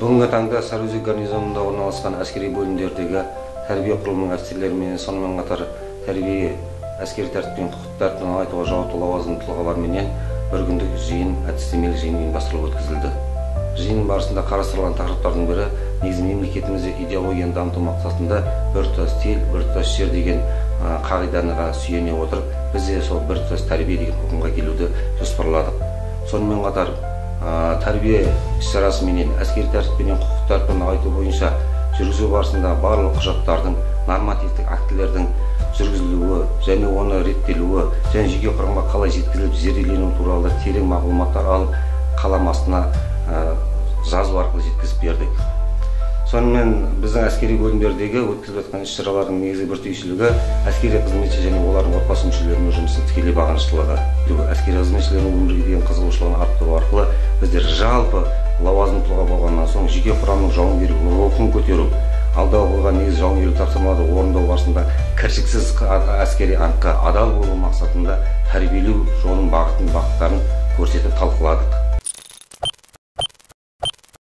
Бүгінгі таңда Сарыөзек гарнизонында орналасқан әскери бөлімдердегі тәрбие құрылымының офицерлерімен, сонымен қатар тәрбие әскери тәртіп пен құқық тәртібін нығайтуға жауапты лауазымды тұлғаларменен бір күндік жиын, әдістемелік жиын ұйымдастырылып өткізілді. Жиын барысында қарастырылған тақырыптардың бірі негізі мемлекетімізде идеологияны дамыту мақсатында біртұтас ел, біртұтас жер деген қағидаға сүйене отырып, біз де сол біртұтас тәрбие деген ұғымға келуді жоспарладық. Сонымен қатар тәрбие іс-шарасы менен әскери тәртіп пенен құқық тәртібін нығайту бойынша жүргізу барысында барлық құжаттардың, нормативтік актілердің жүргізілуі және оны реттелуі және жеке құрамға қалай жеткізіліп зерделену туралы терең мағлұматтар алып, қалам астына жазу арқылы жеткізіп бердік. Сонымен біздің әскери бөлімдердегі өткізіліп жатқан іс-шаралардың негізгі бір түйсілігі әскери қызметші және олардың отбасы мүшелерінің жұмысын тікелей бағыныштылығы. Әскери қызметшілердің өмірге деген қызығушылығын арттыру арқылы біздер жалпы лауазымды тұлға болғаннан соң жеке құрамның жауынгерлік рухын көтеру, алдағы қойған негізгі жауынгерлік тапсырмаларды орындау барысында кіршіксіз әскери антқа адал болу мақсатында тәрбиелеу жолын, бағытын, бағыттарын көрсетіп талқыладық.